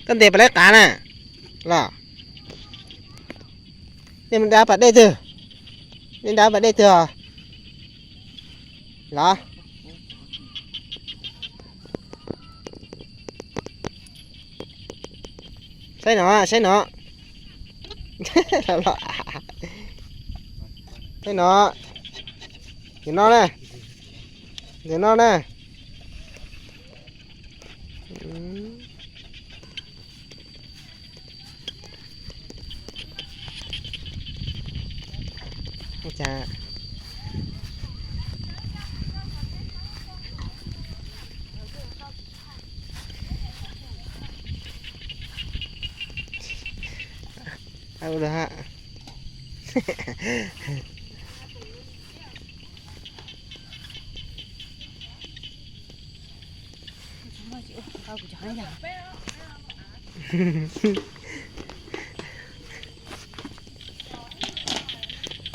Koj ntes puas laib qav na? Los, nej mus da pas dej twg? Nej da pas dej twg os? Los, saib no, saib no. Saib no. Ntawm no na. Ntawm no na.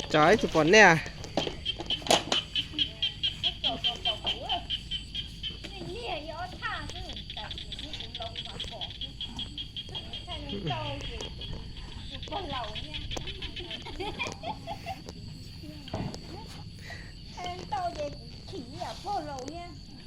Tsov ib tug pom nej. Ntau ces kuv chim ib yam pog laus thiab.